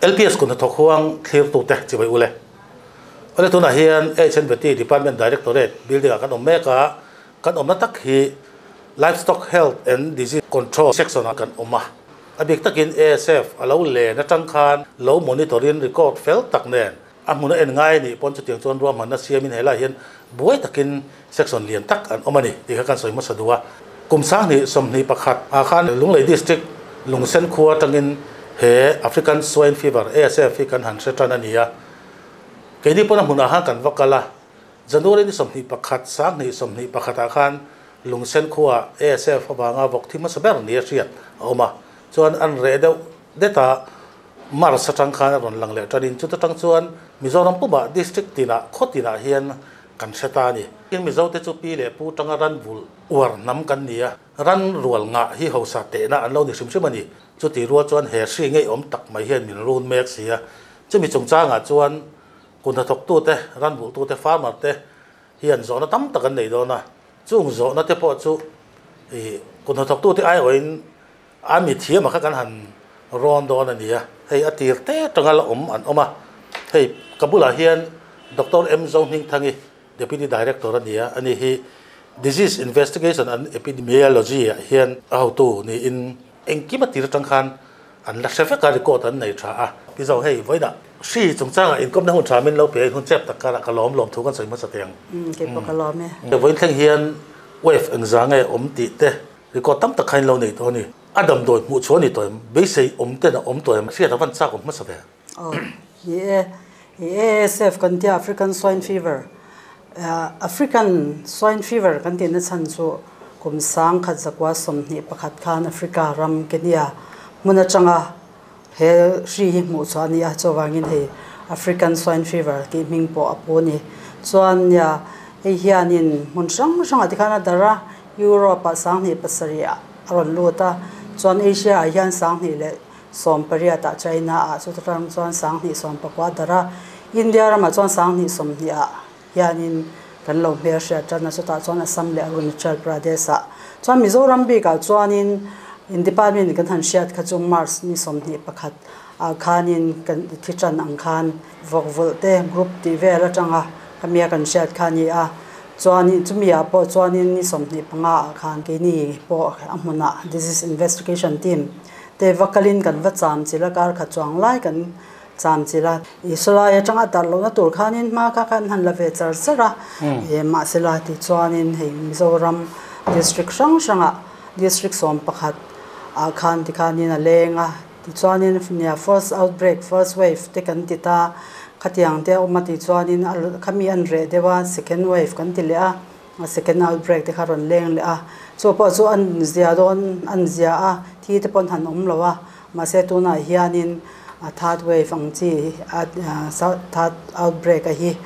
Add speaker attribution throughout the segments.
Speaker 1: LPS kun hnathawk huang thlirtute chibai ule. Awle tunah hian HNBT Department Directorate building ah kan awm mek a, kan awmna tak hi Livestock Health and Disease Control section ah kan awm a. A bik takin ASF a lo len atang khan lo monitor in record fel tak nen a hmun a en ngai anih pawn chutiang chuan ruahmanna siamin helaiah hian buai takin section lian tak an awm a ni tih kha kan sawi hmasa duh a. Kum 2021 ah khan Lunglei District Lungsen khua atangin he African Swine Fever, ASF, hi kan han hre tan a ni a. Keini pawn a hmunah khan kan va kal a, January ni 21, 2021 ah khan Lungsen khuaah ASF avanga vawk thi hmasa ber ni a hriat a awm a. Chuan an reh deuh det a, March atang khan a rawn lang leh tanin chuta tang chuan Mizoram pumah district tinah khaw tinah hian kan hre ta a ni. Tin Mizote chu pi leh pu tanga ran vulh uar hnam kan ni a, ran rual ngah hi hausa tehna an lo ni hrim hrim a ni. Chuti rual chuan he hri ngeiawm tak mai hian min run mek si a. Chumi chungchangah chuan kun hnathawktute, ran vulhtute, farmer te hian zawhna tam tak an nei dawn a. Chung zawhna te pawh chu ih kun hnathawktute aiawhin a mi thiam a kha kan han rawn dawn a ni a, hei a tir te tanga la awm an awm a, hei ka bulah hian Doctor M Zohmingthangi Deputy Director a ni a, ani hi Disease Investigation and Epidemiology ah hian a hotu niin engkim a tir atang khan an la hre vek a, record an nei tha a. Pi Zo, hei vawiinah hri chungchangah inkawmna hun tha min lo pe a, in hun chep tak karah ka lawm lawm thu kan sawi hmasa teh ang.
Speaker 2: Kei pawh ka lawm e.
Speaker 1: Vawiin thleng hian wave engzah nge awm tih te Record tam tak kha in lo nei tawh a ni. A damdawi hmuh chhuah a ni tawh em? Beisei awm ten a awm tawh em? Hriat a van chak awm hmasa ve.
Speaker 2: Aw, ni e. I ASF kan tia African Swine Fever. African Swine Fever kan tihna chhan chu kum 1921 khan Africa ram Kenya hmun atanga he hri hi hmuh chhuah a ni a, chuvangin hei African Swine Fever tih hming pawh a pu a ni. Chuan nia hei hianin hmun hrang hrangah tikhan a darh a, Europe ah 2007 ah a rawn lut a, chuan Asia ah hian 2018 ah China ah chuta tang chuan 2019 a darh a, India ramah chuan 2020 ah hianin kan lo hmelhriat tan a, chutah chuan Assam leh Arunachal Pradesh ah chuan Mizoram bikah chuanin in department kan han hriat kha chu March ni 21 ah khanin kan thi tan ang khan vawk vulh te group tih vel atanga khami a kan hriat kha a ni a. Chuanin chumi ah pawh chuanin ni 25 ah khan keini pawh a hmunah disease investigation team te va kalin kan va cham chilh a, kar khat chuang lai kan cham chilh a. I sawlai atanga darh lohna tur khanin hma kha khan han la ve char char a, e mahsela tichuanin hei Mizoram district hrang hrangah district 11 ah khan tikhanin a leng a. Tichuanin nia first outbreak, first wave te kan ti ta, khatiang te a awm a tichuanin a khami an reh deuh a, second wave kan ti leh a, a second outbreak te kha rawn leng leh a, chu pawh chu an zia dawn an zia a, thi te pawn han awm lo a, mahse tunah hianin a third wave ang chi a third outbreak a hi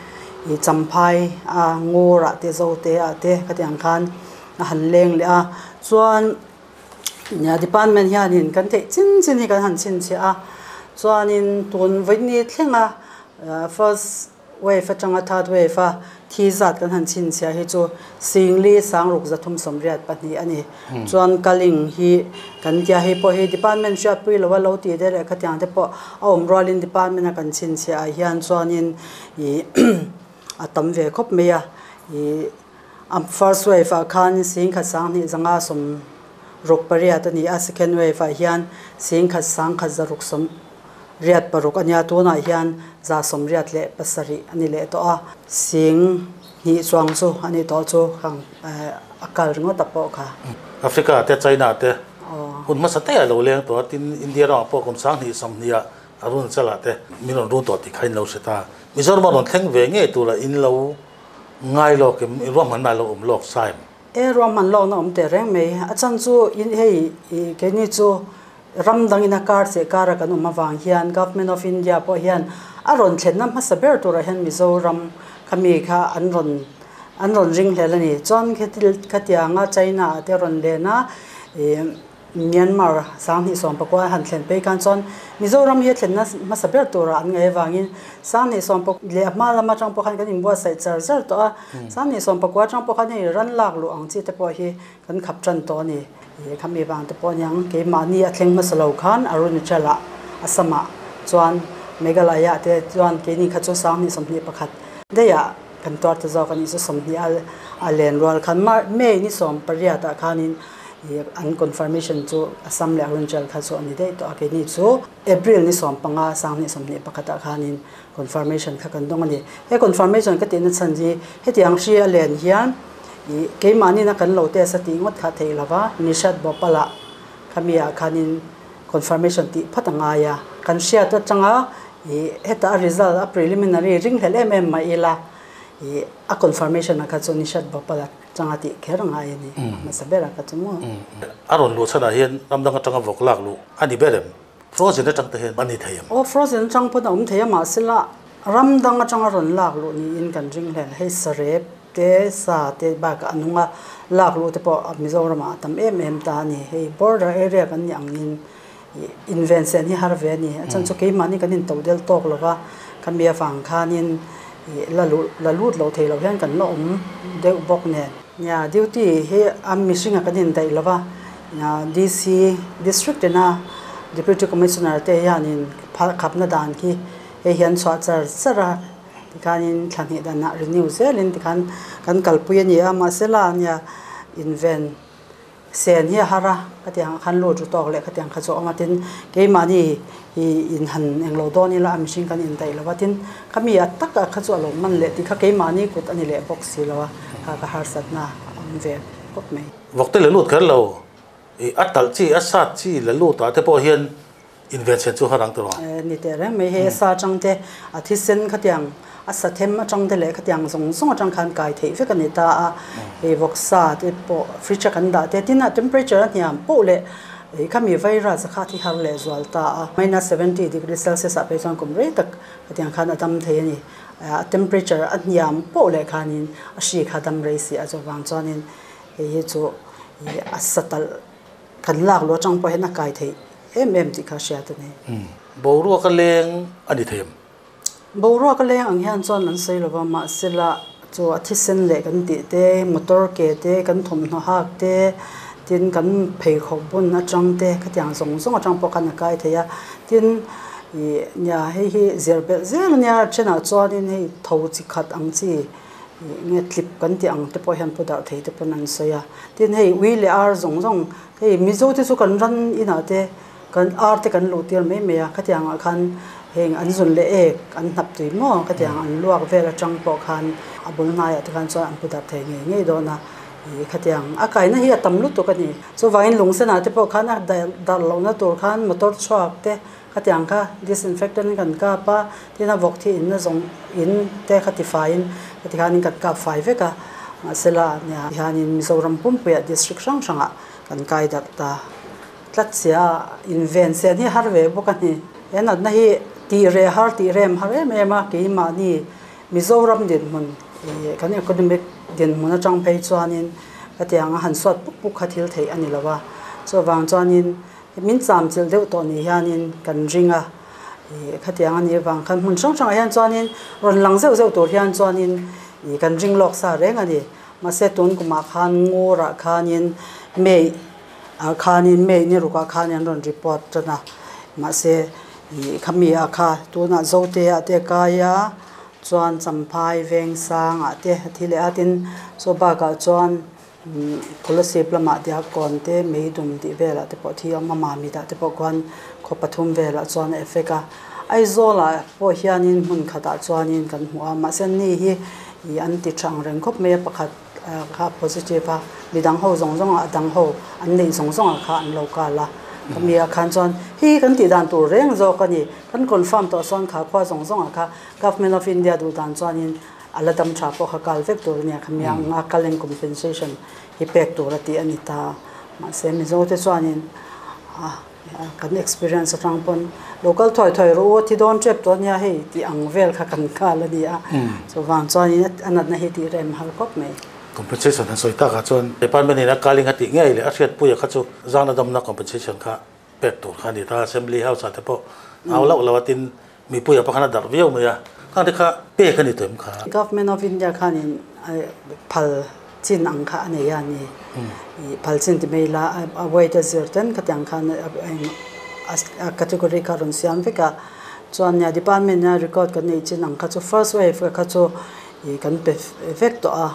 Speaker 2: i champhai a ngur ah te zo te ah te khatiang khan a han leng leh a, chuan. Nia department hianin kan theih chin chin hi kan han chhinchhiah a, chuanin tun vawini thlenga first wave atanga third wave a thi zat kan han chhinchhiah hi chu singli sangruk 382 a ni. Chuan culling hi kan tia hei pawh hi department hriatpui lo a lo tih te leh khatiang te pawh a awm rualin department a kan chhinchhiah ah hian chuanin ih a tam ve khawp mai a ih. A first wave ah khan 12,568 a ni a, second wave ah hian 11,186 a nia, tunah hian 187 a ni leh tawh a, 2000 chuang chu a ni tawh chu khang a kal ringawt a pawh kha.
Speaker 1: Africa te China te hun hmasa te a lo leng tawh a, tin India ramah pawh kum 2020 ah Arunachal ah te min rawn run tawh tih kha in lo hre ta. Mizoram a rawn thleng ve ngei tura in lo Ngai lawk em, i ruahmanna a lo awm lawk sa em?
Speaker 2: E ruahman lawkna awm teh reng mai. A chhan chu in hei keini chu ram dangin a kar cheh kara kan awm avang hian Government of India pawh hian a rawn thlenna hmasa ber turah hian Mizoram khami kha an rawn an rawn ring hlel a ni. Chuan khatianga China ah te rawn len a ih Myanmar 2019 han thlen phei khan chuan Mizoram hi a thlenna hmasa ber turah an ngaih avangin 2019 leh a hma lam atang pawh khan kan inbuatsaih char char tawh a, 2019 atang pawh khan hei ran lak luh ang chi te pawh hi kan khap tan tawh a ni. Ih khami vang te pawh aniang keimahni a thleng hmasa lo khan Arunachal ah Assam ah Chuan Meghalaya te chuan keini kha chu 2021 daihah kan tuar ta zawk a nih chu 20 a a len rual khan May ni 18 ah khanin an confirmation chu Assam leh Arunachal kha chu a ni daih tawh a keini chu April ni 15 2021 ah khanin confirmation kha kan dawng a ni. He confirmation ka tihna chhan hi hetiang hri a len hian ih keimahni na kan lo test a tih ngawt kha theih lova Nishad Bhopal ah khami ah khanin confirmation tih phawt a ngai a. Kan hriat atanga ih heta a result a preliminary ring hlel em em mai ila ih a confirmation ah kha chu Nishad Bhopal ah changa tih kher a ngai a ni hmasa ber ah kha chu maw.
Speaker 1: A rawn luh chhanah hian ram dang atanga vawk lak luh a ni ber em? Frozen atang te hian a ni thei em?
Speaker 2: Aw, frozen atang pawn a awm thei a, mahsela ram dang atanga rawn lak luh niin kan ring hlel. Hei sarep te, sa te bakah a nung a, lak luh te pawh Mizoramah a tam em em ta a ni. Hei border area kan nih angin inven sen hi har ve a ni. A chhan chu keimahni kan intoh del tawk lo va, khami avang khanin la luh la lut lo thei lo hian kan la awm deuh bawk nen. Nia, duty hi a mihringa kan indaih lo va, DC District ina Deputy Commissioner te hianin khapna dan khi hei hian chhuah char char a, tikhanin thla hnih danah renew zelin tikhan kan kalpui a ni a, mahsela nia inven sen hi a har a, khatiang ah khan lut ru tawk leh khatiang kha chu a awm a, tin keimahni hi in han englo dawn ila a mihring kan indaih lo a, tin khami a tak ah kha chu a lo man leh tih kha keimahni kut a ni leh bawk si lo a, kha ka harsatna a awm ve khawp mai.
Speaker 1: Vawkte la lut kher lo, i a talh chi, a sat chi la lut ah te pawh hian inven chhen chu har ang tawh a.
Speaker 2: Ni teh reng mai, hei a sa atang te, a thisen khatiang, a sa them atang te leh khatiang zawng zawng atang khan kai theih vek a ni ta a. Hei vawksa te pawh fridge a kan dah te, tin a temperature a hniam poh leh i khami virus a kha thi har leh zual ta a. Minus 70 degree celsius ah phei chuan kum rei tak khatiang khan a dam thei a ni. A temperature a hniam poh leh khanin a hri kha dam rei si a, chuvang chuanin Hei hi chu i a satalh kan lak luh atang pawh hian a kai theih em em tih kha hriat a ni.
Speaker 1: Boruak a leng a ni thei em?
Speaker 2: Boruak a leng ang hian chuan an sawi lo va, mahsela chu a thisen leh kan tih te, motor ke te, kan thawmhnaw hak te, tin kan pheikhawk bun atang te khatiang zawng zawng atang pawh khan a kai thei a. Tin i nia hei hi zir belh zel a nia, thenah chuanin hei tho chi khat ang chi Nge tlip kan tih ang te pawh hian pu darh thei te pawn an sawi a. Tin hei ui leh ar zawng zawng, hei Mizo te chu kan ran inah te kan ar te kan luh tir mai mai a, khatiang ah khan heng an zun leh ek an hnap tui maw, khatiang an luak vel atang pawh khan a bul hnaiah te khan chuan an pu darh thei ngei ngei dawn a, ih khatiang a kaina hi a tam lutuk a ni. Chuvangin lungsenah te pawh khan a darh lohna tur khan motor chhuak te Khatiang kha disinfectant kan kap a, tin a vawk thi in na zawng in te kha ti faiin khati khanin kan kap fai vek a, mahsela nia hianin Mizoram pumpuiah district hrang hrangah kan kai darh ta tlat sia a, inven sen hi har ve bawk a ni. He natna hi tih reh har tih rem har em em a, keimahni Mizoram dinhmun ih kan economic dinhmun atang phei chuanin khatiang a han suat puk puk kha thil theih a ni lo a, chuvang chuanin Min cham chilh deuh tawh ni hianin kan ring a, ih khatiang a nih avang khan hmun hrang hrangah hian chuanin rawn lang zeuh zeuh tur hian chuanin ih kan ring lawk sa reng a ni. Mahse tun kumah khan ngurah khanin May ah khanin May ni rukah khanin an rawn report tan a, mahse ih khami ah kha tunah Zote ah te kai a, chuan Champhai Vengsang ah te a thi leh a, tin chu bakah chuan Kolasib lamah tia kawn te meidum tih velah te pawh thi a awm a, Mamit ah te pawh khuan khaw pathum velah chuan a effect a. Aizawl ah pawh hianin hmun khatah chuanin kan hmu a, mahse ni hi ih an ti tha ang reng khawp mai a, pakhat kha positive a, midang ho zawng zawng ah a dang ho an neih zawng zawng ah kha an lo kal a. Khami ah khan chuan hi kan tih dan tur reng zawk a ni, kan confirm tawh sawn kha khua zawng zawng ah kha Government of India duh dan chuanin A la dam tha pawh kha kal vek tur a nia, khami anga kaleng compensation hi pek tur a tih a ni ta. Mahse Mizo te chuanin kan experience atang pawn lo kal thuai thuai rawh u a thi dawn tep tawh a nia hei tih ang vel kha kan kal a ni a. Chuvang chuanin a natna hi tih rem har khawp mai.
Speaker 1: Compensation han sawi takah chuan department in a kaling a tih ngei leh a hriatpuia kha chu zangna damna compensation kha pek tur kha a ni ta. Assembly House ah te pawh au loh loh a tin Mipuia pakhat a darh viau mai a, khang te kha pek a ni tawh em kha?
Speaker 2: Government of India khanin phal chin ang kha a nei a ni. Phal chin ti mai ila a weight a zir ten khatiang khan a category kha a rawn siam vek a. Chuan nia department a record kan neih chin ang kha chu first wave kha chu ih kan pe vek tawh a,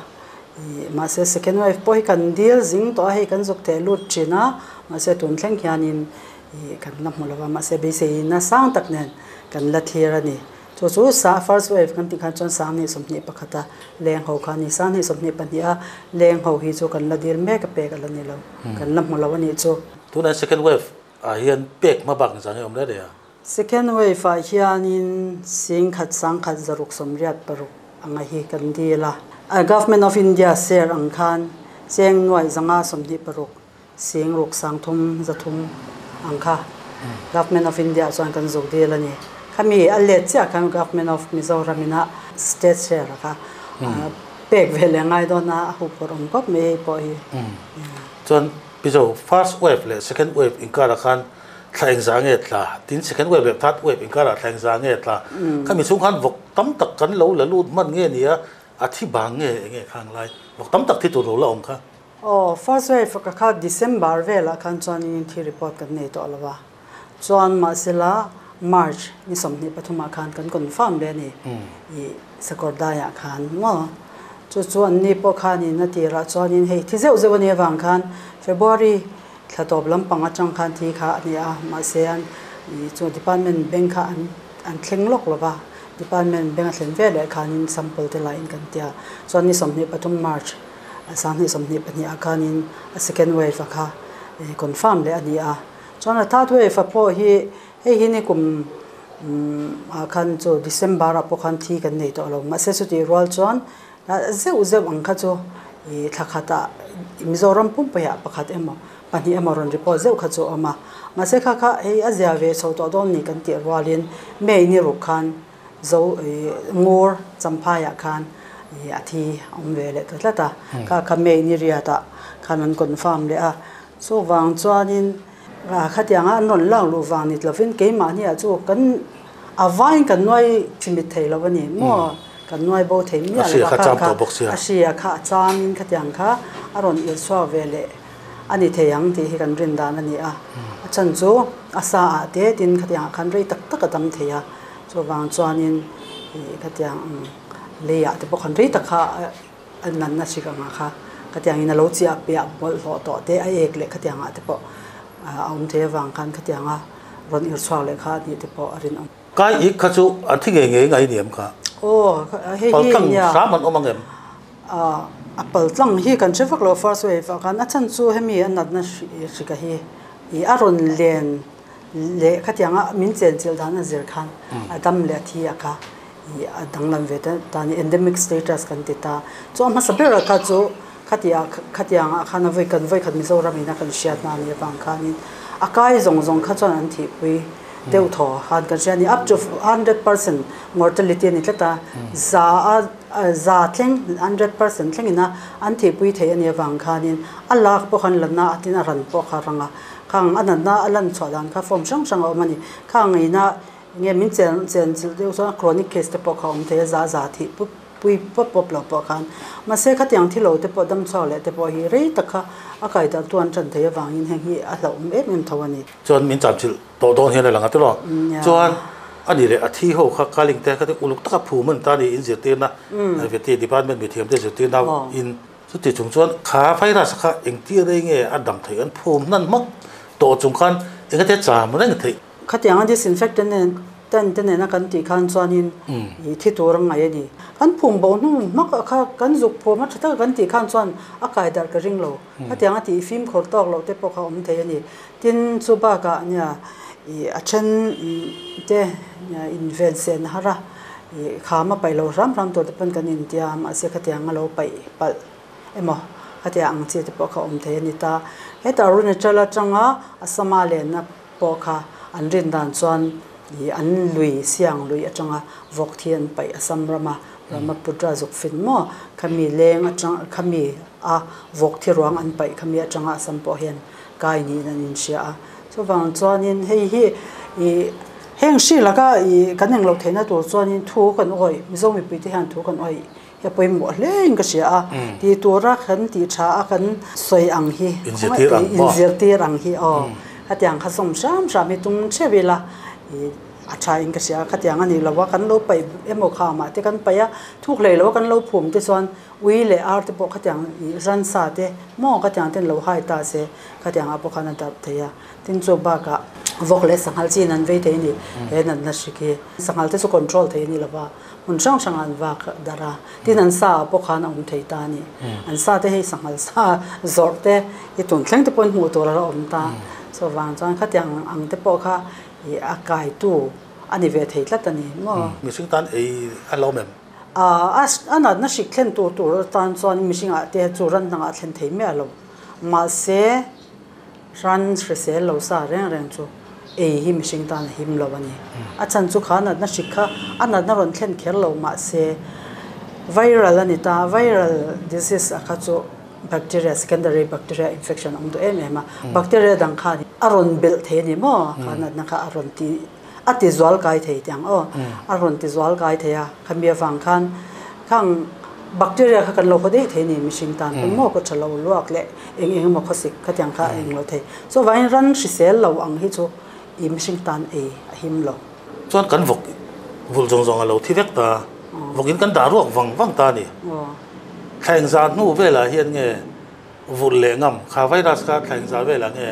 Speaker 2: ih mahse second wave pawh hi kan dil zing tawh a, hei kan zuk theh lut thin a, mahse tun thleng hianin ih kan la hmu lo va, mahse beisei nasang tak nen kan la thlir a ni. Chu chu sa first wave kan tih khan chuan 2021 a leng ho kha a ni, 2022 a leng ho hi chu kan la dil mek a pek a la ni lo, kan la hmu lo a nih chu.
Speaker 1: Tunah second wave ah hian pek hma bak zan hi a awm reng reng a.
Speaker 2: Second wave ah hianin 10,000 1,686 anga hi kan dil a. Government of India share ang khan cheng nuaih 526 6 3 300 ang kha Government of India chuan kan zuk dil a ni. Khami a let chiah khan Government of Mizoram ina state share kha pek ve leh ngai dawn a, a huphurh awm khawp mai hei pawh hi.
Speaker 1: Chuan Mizo first wave leh second wave inkarah khan thla engzah nge tla? Tin second wave leh third wave inkarah thla engzah nge tla? Khami chhung khan vawk tam tak kan lo la lut hman nge nia, a thi bang nge enge khang lai? Vawk tam tak thi tur lo la awm kha.
Speaker 2: Aw, first wave ka kha December velah khan chuanin thi report kan nei tawh lo a, chuan mahsela March ni 23 ah khan kan confirm ve a ni i Sakawrdaiah khan maw. Chu chu an ni pawh khanin a tirah chuanin hei thi zeuh zeuh a nih avang khan February thla tawp lampang atang khan thi kha a ni a, mahse an chu department bank kha an an thleng lawk lo va, department bank a thlen ve leh khanin sample te lain kan tia, chuan ni 23 March 2022 ah khanin a second wave a kha confirm leh a ni a, chuan a third wave a pawh hi hei hi ni kum ah khan chu December ah pawh khan thi kan nei tawh lo, mahse chutih rual chuan zeuh zeuh ang kha chu thla khatah Mizoram pumpui ah pakhat emaw pahnih emaw rawn report zeuh kha chu a awm a, mahse kha kha hei a zia ve chho tawh dawn ni kan tih rualin May ni ruk khan zo ngur Champhaiah khan a thi a awm ve leh ta tlat a, kha kha May ni riatah khan an confirm leh a, chuvang chuanin khatianga an rawn lak luh vang ni lovin keimahniah chu kan a vain kan nuai chimit thei lo a ni maw, kan nuai bo thei miah lo a, kha kha a hria kha a chamin khatiang kha a rawn irchhuak ve leh a ni thei ang tih hi kan rin dan a ni a, a chhan chu a sa ah te tin khatiang ah khan rei tak tak a dam thei a, chuvang chuanin ih khatiang lei ah te pawh khan rei tak kha a natna hrik ang ah kha khatiang in a lo chiah piah bawlhhlawh tawh te a ek leh khatiang ah te pawh a awm thei avang khan khatiang a rawn irchhuak leh kha a nih te pawh a rinawm.
Speaker 1: Kai ik kha chu an thi ngei ngei ngai ni em kha?
Speaker 2: Aw, hei hi
Speaker 1: nia. Paltlang hram an awm ang em?
Speaker 2: A paltlang hi kan hre vak lo first wave ah khan a chhan chu hemi a natna hrika hi ih a rawn len leh khatianga min chenchilh dan a zir khan a dam leh a thi a kha ih a danglam ve ta ta ni endemic status kan ti ta. Chu a hmasa ber a kha chu khatia khatiang ah khan a vawi kan vawi khat Mizoram in a kan hriat na a nih avang khanin a kai zawng zawng kha chuan an thihpui deuh thaw khan kan hria a ni. Up to 100% mortality a ni tlat a, za a za thleng 100% thlengin a an thihpui thei a nih avang khanin a lak pawh khan lanna a tin a ran pawh kha rang a, khang a natna a lan chhuah dan kha form hrang hrang a awm a ni. Khang ina nge min chen chen chilh deuh chuan chronic case te pawh kha awm thei a, za za thih pup pui pawp pawp lo pawh khan. Mahse khatiang thi lo te pawh dam chhuak leh te pawh hi rei tak kha a kai darh tu an tan thei avangin heng hi a hlauhawm em em tho a ni.
Speaker 1: Chuan min cham chilh tawh dawn hian a lang a tilo. Chuan a ni leh a thi ho kha kaling te kha te uluk taka phum an ta ni in zirtirna veti department mithiam te zirtirna in chuti chung chuan kha virus kha engtir rei nge a dam theih an phum hnan hmak tawh chung khan engate cham reng theih.
Speaker 2: Khatianga disinfectant nen ten te nena kan tih khan chuanin i thi tur a ngaih a ni. Kan phum bo hnu hmak a kha kan zuk phum a tha taka kan tih khan chuan a kai darh ka ring lo. Khatianga tih fimkhur tawk loh te pawh kha awm thei a ni. Tin chu bakah nia i a then te nia inven sen har a i kham a paih lo hram hram tur te pawn kan intia mahse khatianga lo paih palh emaw khatiang ang chi te pawh kha awm thei a ni ta. Hetah Arunachal atanga Assam-a lenna pawh kha an rin dan chuan ih an lui siang lui atanga vawk thi an paih Assam rama Brahmaputra zuk fin maw khami leng atang khami a vawk thi ruang an paih khami atanga Assam pawh hian kai niin an inhria a. Chuvang chuanin hei hi ih heng hri laka ih kan englo theihna tur chuanin thu kan awih Mizo mipui te hian thu kan awih hi a pawimawh hle in ka hria a. Tih tura kan tih tha a kan sawi ang hi inzirtir ang hi aw hetiang kha sawm hram hram hi tum theuh ila ih. A tha in ka hria, khatiang a nih lo a, kan lo paih emaw kha mah te kan paih a, thuk hlei lo a kan lo phum te chuan ui leh ar te pawh khatiang ih ransa te maw khatiang ten lo hai ta se khatiang ah pawh khan a darh thei a. Tin chu bakah vawk leh sanghal chin an vei thei a ni, he natna hrik hi. Sanghal te chu control thei a ni lo va, hmun hrang hrangah an vak darh a, tin an sa ah pawh khan a awm thei ta a ni. An sa te hei sanghal sa zawrh te hi tun thleng te pawhin hmuh tur a la awm ta. Chuvang chuan khatiang ang te pawh kha I a kaitu a ni ve thei tlat a ni maw?
Speaker 1: Mihring tan ei a lo mem?
Speaker 2: A natna hrik thlen tur tur atan chuan mihringah te chu ran dangah a thlen thei miah lo. Mahse, ran hrisel lo sa reng reng chu ei hi mihring tan a him lo a ni. A chhan chu kha natna hrik kha a natna rawn thlen kher lo mahse, viral a ni ta, viral disease a kha chu Bacteria, secondary bacteria infection awm duh em em a, bacteria dang khan a rawn belh thei a ni maw? Kha natna kha a rawn ti, a ti zual kai thei tiang aw, a rawn ti zual kai thei a, khami avang khan khang bacteria kha kan lo haw daih thei a ni mihring tan pawh maw ka tha lo luak leh eng eng emaw khawsik khatiang kha a eng lo thei. Chuvangin ran hrisel lo ang hi chu i mihring tan ei a him lo.
Speaker 1: Chuan kan vawk vul zawng zawng a lo thi vek ta, vawkin kan dah ruak vang vang ta a ni. Thlaeng za hnu velah hian nge vulh leh ngam? Kha virus kha thlaeng za velah nge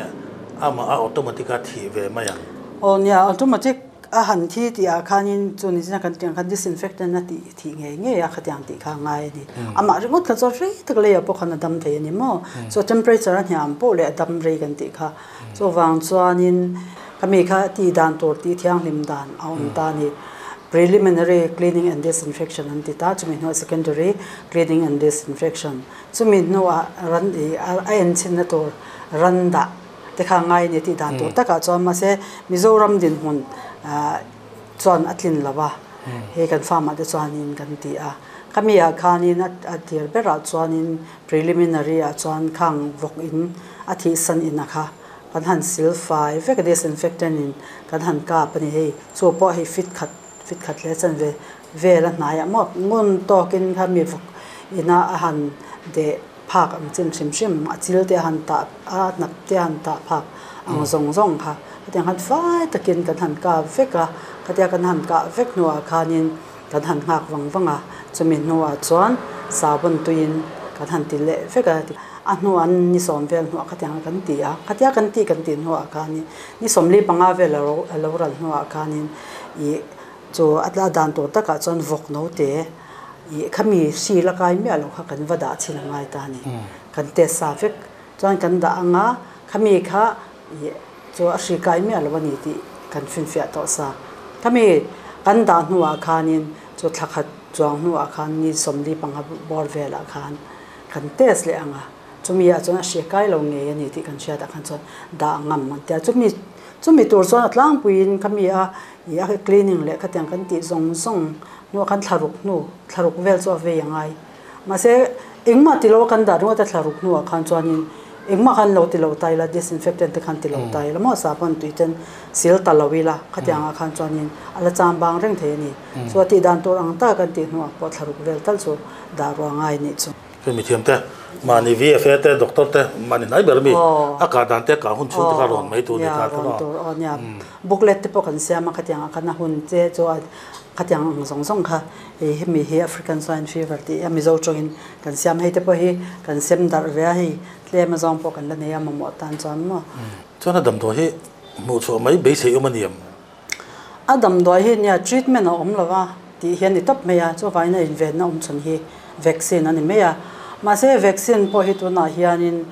Speaker 1: amah a automatic a thih ve mai ang?
Speaker 2: Aw nia, automatic a han thi tih ah khanin chu ni zina kan tih ang khan disinfectant a tih thih ngei ngei a khatiang tih kha a ngai a ni. Amah ringawt kha chuan rei tak leiah pawh khan a dam thei a ni maw? Chu temperature a hniam poh leh a dam rei kan tih kha. Chuvang chuanin khami kha tih dan tur tih thianghlim dan a awm ta a ni. Preliminary cleaning and disinfection an ti ta, chumi hnuah secondary cleaning and disinfection. Chumi hnuah ran i a enchhinna tur ran dah te kha ngai a ni tih dan tur takah chuan mahse Mizoram dinhmun chuan a tlin lo a, hei kan farm ah te chuanin kan ti a. Khami ah khanin a tir berah chuanin Preliminary ah chuan khang vawk in a thih san in a kha kan han sil fai vek a disinfectant in kan han kap a ni hei chu pawh hei fit khat fit khat hle chan ve vel a hnai ah maw ngun tawk in kha mi vawk in a a han deh phak ang chin hrim hrim a chil te a han tah a hnap te a han tah phak ang zawng zawng kha khatiang khan fai takin kan han kap vek a khatia kan han kah vek hnuah khanin Kan han nghak vang vang a, chumi hnuah chuan sabun tuiin kan han ti leh vek a, a hnuah ni sawm vel hnuah khatiang kan ti a, khatia kan tih kan tih hnuah khanin ni 45 vel a lo ral hnuah khanin ih chu a dan tur takah chuan vawk note ih khami hri la kai miah loh kha kan va dah chhin a ngai ta a ni, kan test sa vek chuan kan dah ang a, khami kha ih Chu a hri kai miah lo a ni tih kan finfiah tawh sa. Khami kan dah hnuah khanin chu thla khat chuang hnuah khan ni 45 bawr velah khan kan test leh ang a, chumi ah chuan a hri kai lo ngei a ni tih kan hriatah khan chuan dah ngam an ti a. Chumi chumi tur chuan a tlangpuiin khami a ih a cleaning leh khatiang kan tih zawng zawng hnuah khan thla ruk hnu thla ruk vel chu a vei a ngai. Mahse, engmah ti lo a kan dah ringawt a thla ruk hnuah khan chuanin engmah khan lo ti lo ta ila, disinfectant te khan ti lo ta ila maw sahbawn tui ten sil ta lo ila khatiangah khan chuanin a la cham bang reng thei a ni. Chu a tih dan tur ang tak kan tih hnuah pawh thla ruk vel tal chu dah ruah ngai nih chu.
Speaker 1: Chu mithiam te, mahni VFA te, doctor te, mahni hnai ber mi a kah dan te, kah hun chhung te kha rawn mai tur ni kha
Speaker 2: tawh a. Rawn tur aw nia. Booklet te pawh kan siam a khatiangah khan a hun che chu a khatiang ang zawng zawng kha Hei hemi hi African Swine Fever tih a Mizo tawngin kan siam hei te pawh hi kan sem darh ve a hei tlem a zawng pawh kan la nei a mamawh tan chuan maw.
Speaker 1: Chuan a damdawi hi hmuh chhuah mai beisei awm a ni em?
Speaker 2: A damdawi hi nia treatment a awm lo a tih hi a ni tawp mai a, chuvangin a invenna awm chhun hi vaccine a ni mai a. Mahse vaccine pawh hi tunah hianin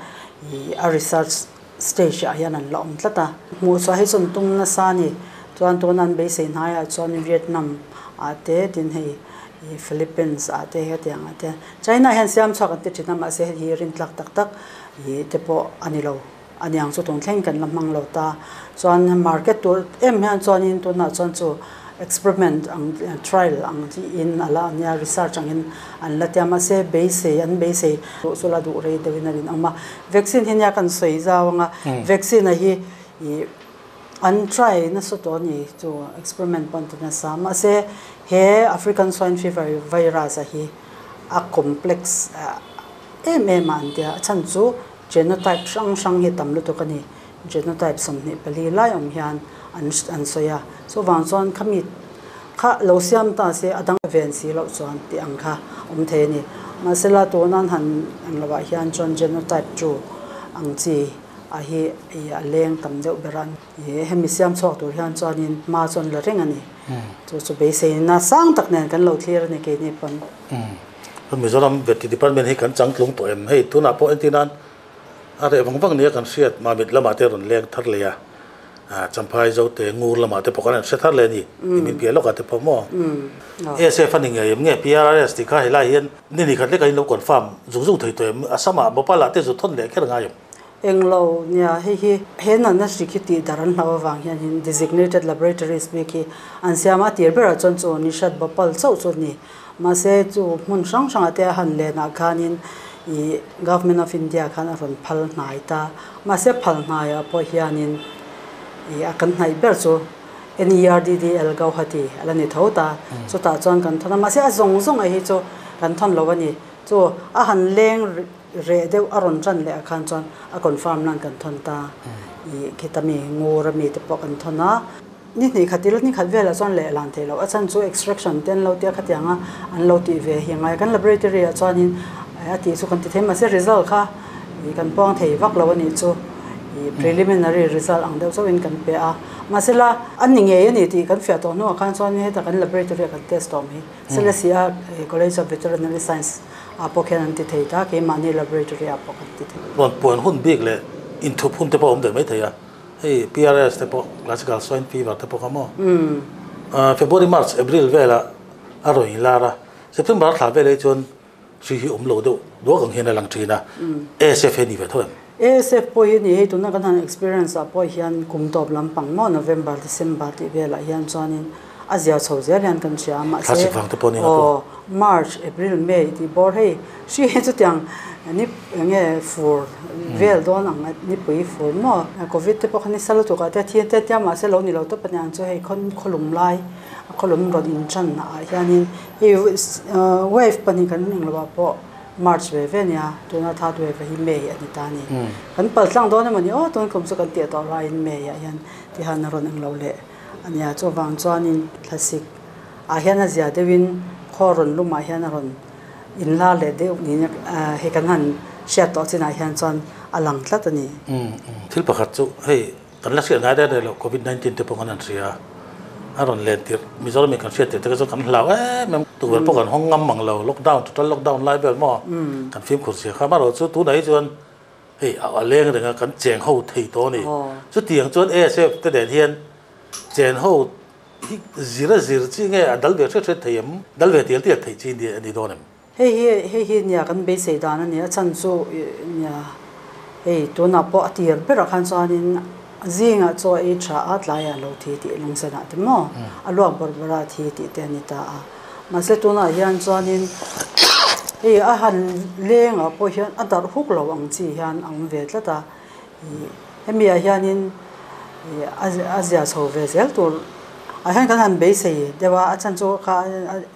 Speaker 2: ih a research stage ah hian an la awm tlat a. Hmuh chhuah hi chuan tum nasa a ni. Chuan tuna an beisei hnaiah chuan Vietnam ah te tin hei ih Philippines ah te hetiang ah te China hian siam chhuak an ti thin a mahse hei hi rintlak tak tak ih te pawh a ni lo. A niang chu tun thleng kan la hmang lo ta. Chuan market tur em hian chuanin tunah chuan chu Experiment ang trial ang chi in a la ania research ang in an la tia mahse beisei an beisei duh chu la duh rei deuh in a rinawm a vaccine hi nia kan sawi zau anga vaccine a hi ih an try nasa tawh a ni chu experiment pawh an ti nasa mahse he African swine fever virus a hi a complex em em a an tia a chhan chu genotype hrang hrang hi tam lutuk a ni genotype 24 lai awm hian. an an sawi a. Chuvang chuan khami kha lo siam ta se a dang ven si loh chuan tih ang kha awm thei a ni. Mahsela tuna an han eng lovah hian chuan genotype 2 ang chi a hi a leng tam deuh ber a. Hemi siam chhuak tur hian chuanin hma chuan la reng a ni. Chu chu beiseina sang tak nen kan lo thlir a ni keini pawn.
Speaker 1: Mizoram Vety Department hi kan changtlung tawh em? Hei tunah pawh entir nan a reh vang vang nia kan hriat Mamit lamah te rawn leng thar leh a, Champhai Zote Ngur lamah te pawh kan rawn hre thar leh a ni tih min piah lawkah te pawh maw? ASF a ni ngei em nge PRRS tih kha helai hian ni ni khat leka in lo confirm zung zung thei tawh em? Assam-ah Bhopal-ah te zu thawn leh kher ngai em?
Speaker 2: Englo nia hei hi he natna hrik hi tih dar an hlauh avang hian in designated laboratories bik hi an siam a, a tir berah chuan chu Nishat Bhopal chauh chu a ni. Mahse chu hmun hrang hrangah te a han lenah khanin ih Government of India khan a rawn phal hnai ta. Mahse phal hnaiah pawh hianin ih a kan hnaih ber chu NERDDL Gauhati a la ni tho ta. Chutah chuan kan thawn a, mahse a zawng zawng a hi chu kan thawn lo a ni. Chu a han leng reh deuh a rawn tan leh ah khan chuan a confirm nan kan thawn ta. Ih khita mi ngur ami te pawh kan thawn a. Ni hnih khat ila ni khat velah chuan leh lan theih loh. A chhan chu extraction te an lo tia khatiang a an lo tih ve hi a ngai. Kan laboratory ah chuanin a tih chu kan ti thei mahse result kha ih kan puang thei vak lo a nih chu. Ih preliminary result ang deuh chauhin kan pe a. Mahse la a ni ngei a ni tih kan fiah tawh hnuah khan chuan heta kan laboratory ah kan test tawh mai. Selesih a College of Veterinary Science ah pawh khian an ti thei ta, keimahni laboratory ah pawh kan ti thei.
Speaker 1: Rawn puan hun bik leh inthup hun te pawh a awm ve mai thei a, hei PRS te pawh Classical Swine Fever te pawh kha maw February, March, April velah a rawn inlar a, September thla velah hi chuan hri hi awm lo deuh duak ang hian a lang thin a, ASF hi a ni ve tho em?
Speaker 2: ASF pawh hi ni hei tuna kan han experience ah pawh hian kum tawp lampang maw November, December tih velah hian chuanin a zia chho zel hian kan hria a mahse aw March, April, May tih bawr hei hri hi chutiang ni eng nge fur vel dawn ang nipui fur maw Covid te pawh kha ni sa lutuk ah te a thi te tia mahse lo ni lo tawp aniang chu hei khawlum lai a khawlum rawn in tan ah hianin hei wave pahnih kan eng lo ah pawh March ve ve ania tuna third wave hi May a ni ta a ni kan pal tlang dawn emaw ni aw tun kum chu kan tih tawh laiin May ah hian tihan a rawn eng lo leh. A nia, chuvang chuanin thlasik ah hian a zia deuhin khaw rawn lumah hian a rawn inla leh deuh niin hei kan han hriat tawh chinah hian chuan a lang tlat a ni.
Speaker 1: Thil pakhat chu hei kan la hriat ngai reng reng lo Covid 19 te pawh kan han hria a, a rawn len tirh Mizoram in kan hriat tirh te kha chuan kan hlau em em, tukverh pawh kan hawng ngam mang lo, lockdown total lockdown lai vel maw kan fimkhur zia kha amaherawh chu tunah hi chuan Hei a leng reng a kan cheng ho thei tawh a ni. Chutiang chuan ASF te nen hian chen ho hi zir a zir chi nge a dal ve hret hret thei em? Dal ve tial tial theih chi a ni dawn em?
Speaker 2: Hei hi hei hi nia kan beisei dan a ni. A chhan chu nia hei tunah pawh a tir berah khan chuanin zingah chaw ei tha a tlaiah lo thi tih lungsenah te maw a luak bawrh bawrh a thi tih te a ni ta a. Mahse tunah hian chuanin hei a han lengah pawh hian a darh huk lo ang chi hian a awm ve tlat a, ih hemi ah hianin ih a zia chho ve zel tur ah hian kan han beisei deuh a, a chhan chu kha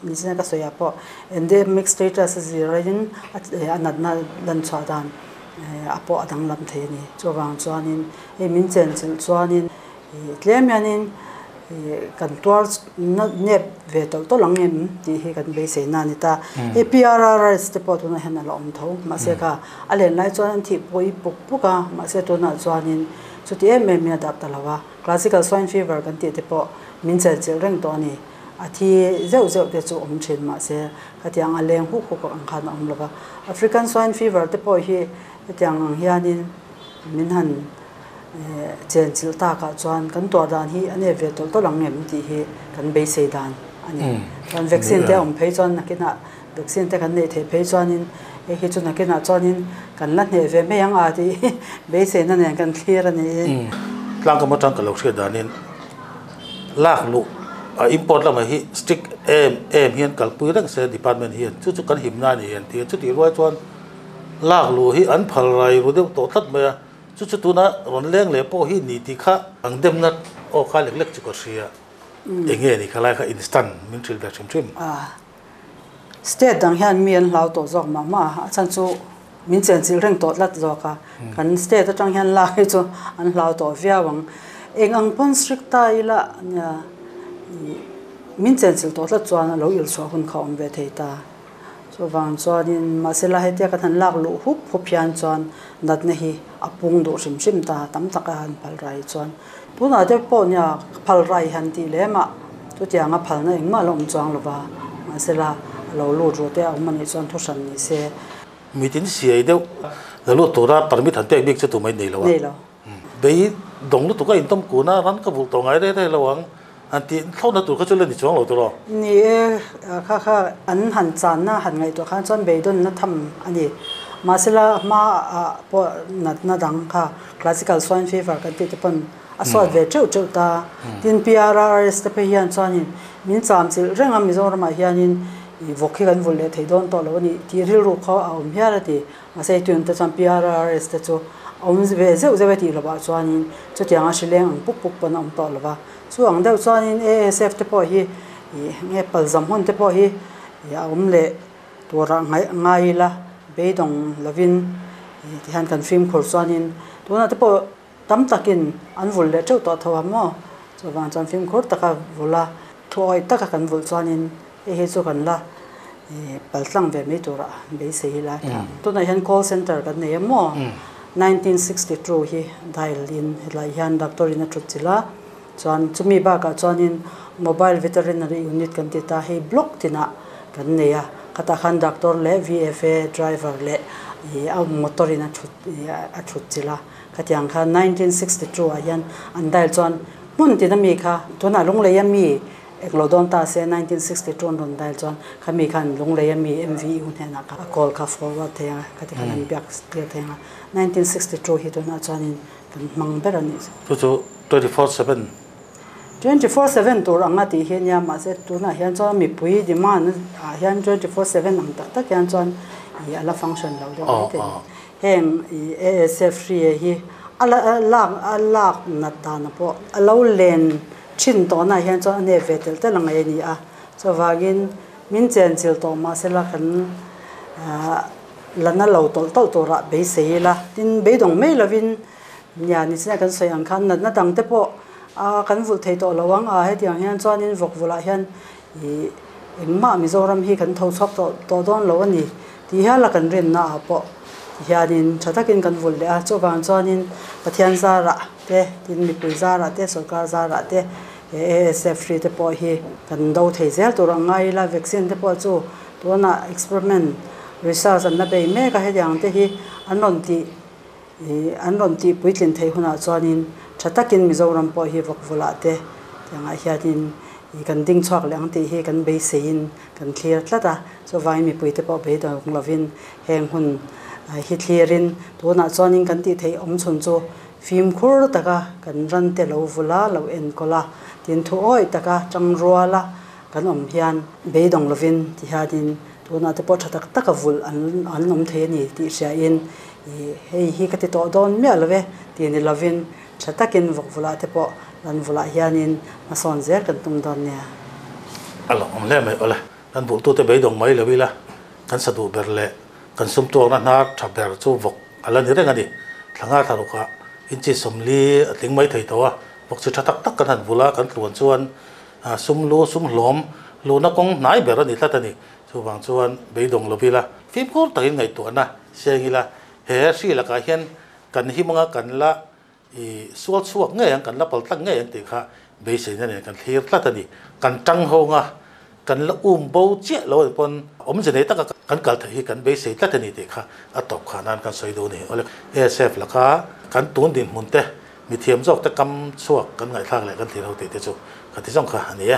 Speaker 2: nichina ka sawi ah pawh endemic status a zir in a natna lan chhuah dan a pawh a danglam thei a ni. Chuvang chuanin hei min chenchilh chuanin ih tlem hianin Kan tuar nep ve tawlh tawlh ang em tih hi kan beisei na a ni ta. Hei PRRS te pawh tunah hian a la awm tho. Mahse kha a len lai chuan an thih pawh puk puk a, mahse tunah chuanin chuti em em in a dah ta lo a. Classical swine fever kan tih te pawh min chelchilh reng tawh a ni. A thi zeuh zeuh te chu awm thin mahse khatiang a leng huk huk ang khan a awm lo va. African swine fever te pawh hi hetiang ang hianin min han Chenchilh takah chuan kan tuah dan hi a nep ve tawlh tawlh ang em tih hi kan beisei dan a ni. Chuan vaccine te a awm phei chuan nakinah vaccine te kan neih theih phei chuanin hei hi chu nakinah chuanin kan la hneh ve mai ang a tih hi beiseina nen kan thlir a ni.
Speaker 1: Tlangkam atang ka lo hriat danin lak luh a import lamah hi strict em em hian kalpui reng se department hian chu chu kan himna a ni an ti a, chutih rual chuan lak luh hi an phal rai ru deuh tawh tlat mai a. Chu chu tuna rawn leng leh pawh hi ni tih kha ang demna aw kha lek lek chu ka hria. Eng nge ni kha lai kha instant min hrilh ve hrim hrim.
Speaker 2: State dang hian mi an hlau tawh zawk mah mah a, a chhan chu min chenchilh reng tawh tlat zawk a. Kan state atang hian lak hi chu an hlau tawh viau ang. Eng ang pawn strict ta ila nia min chenchilh tawh tlat chuan a lo ilchhuah hun kha a awm ve thei ta. Chuvang chuanin mahsela hetia kan han lak luh hup hup hian chuan natna hi a pung duh hrim hrim ta tam tak a han phal rai chuan. Tunah te pawh nia phal rai han tih lem ah chutianga phalna engmah la awm chuang lova mahsela a lo lut ruh te a awm anih chuan thu hran ni se.
Speaker 1: Mitin siai deuh la lut tura permit han pek bik chu tumah in nei lo a.
Speaker 2: Nei lo.
Speaker 1: Bei dawng lutuk a intawm kun a, ran ka vulh tawh ngai rei rei lo ang han tih thlawhna tur kha chu la ni chuang lo tur aw.
Speaker 2: Ni e, kha kha an han channa han ngaihtuah khan chuan beidawnna tham a ni. Mahsela hma ah pawh natna dang kha classical swine fever kan tih te pawn a suat ve teuh teuh ta. Tin PRRS te phei hian chuanin min cham chilh reng a Mizoramah hianin ih vawk hi kan vulh leh thei dawn tawh lo a nih tih rilru kha a awm hial a ti. Mahse hei tun te chuan PRRS te chu a awm ve zeuh zeuh e tih lovah chuanin chutianga hri leng ang pup pup pawn a awm tawh lova. Chu ang deuh chuanin ASF te pawh hi ih nge palzam hun te pawh hi ih a awm leh turah ngaih ngai ila beidawng lovin ih tihian kan fimkhur chuanin tunah te pawh tam takin an vulh leh teuh tawh tho a maw? Chuvang chuan fimkhur taka vulh a, thuawih taka kan vulh chuanin hei hi chu kan la paltlang ve mai turah beisei ila tha. Tunah hian call center kan nei a maw? 1962 hi dial in hetlai hian doctor in a thut chilh a, chuan chumi bakah chuanin mobile veterinary unit kan ti ta, hei block tinah kan nei a, khatah khan doctor leh VFA driver leh a motor in a thut a thut chilh a. Khatiang kha 1962 ah hian an dial chuan hmun tina mi kha tunah Lungleia mi englo dawn ta se 1962 an rawn dial chuan kha mi khan Lungleia mi MVU hnenah kha a call kha forward thei a khati khan an biak tir thei ang a 1962 hi tunah chuanin kan hmang ber a nih chu.
Speaker 1: Chu chu 24/7.
Speaker 2: 24/7 tur anga tih hi nia mahse tunah hian chuan mipui demand ah hian 24/7 ang tak tak hian chuan ih a la function lo deuh maithei. Heng i ASF hria hi a lak a lak nat dana pawh a lo len thin tawhna ah hian chuan a nep ve telh telh ang ei a ni a. Chuvangin min chenchilh tawh mahsela kan la na lo tawlh tawlh turah beisei ila. Tin, beidawng mai lovin nia nichina kan sawi ang khan natna dang te pawh a kan vulh thei tawh lo ang a, hetiang hian chuanin vawk vulhah hian i engmah Mizoram hi kan tho chhuak tawh tawh dawn lo a ni. Ti hial a kan rinna ah pawh hianin tha takin kan vulh leh a, chuvang chuanin Pathian zarah te, tin mipui zarah te, sorkar zarah te he ASF hri te pawh hi kan do thei zel tur ang ngai ila, vaccine te pawh chu tunah experiment research an la bei mek a, hetiang te hi an rawn tih Ih, an rawn tih puitlin theih hunah chuanin tha takin Mizoram pawh hi vawkvulah te tiangah hianin ih kan ding chhuak leh ang tih hi kan beiseiin kan thlir tlat a. Chuvangin mipuite pawh beidawng lovin heng hun hi thlirin tunah chuanin kan tih theih awm chhun chu fimkhur taka kan rante lo vula lo enkawl a, tin thu awih taka tangruala kan awm hian beidawng lovin ti hianin tunah te pawh tha tak taka vulh an an awm thei a ni tih hriain Ih, hei hi ka ti tawh dawn miah lo e, ti ni lovin tha takin vawk vulah te pawh lan vulah hianin hmasawn zel kan tum dawn nia.
Speaker 1: A lo awm hle mai awle. Kan buhtute beidawng mai lo ila, kan sa duh ber leh kan sum tuakna hnar tha ber chu vawk a la ni reng a ni. Thlanga thlarukah inchi 40 a tling mai thei tawh a, vawk chi tha tak tak kan han vul a, kan tluan chuan sum lu, sum hlawm luhna kawng hnai ber a ni tlat a ni. Chuvang chuan beidawng lo ila, fimkhur takin ngaihtuahna seng ila, he hri lakah hian kan him anga kan la i sual chhuak ngei ang, kan la pal tlat ngei ang tih kha beiseina nen kan thlir tlat a ni. Kan tang ho anga kan la um bo chiah lo anih pawn awmze nei taka kan kal theih hi kan beisei tlat a ni tih kha a tawp kha nan kan sawi duh a ni. Awle, ASF laka kan tun dinhmun te, mithiam zawk te kam chhuak kan ngaihthlak leh kan thlir ho tih te chu ka ti zawng kha a ni e.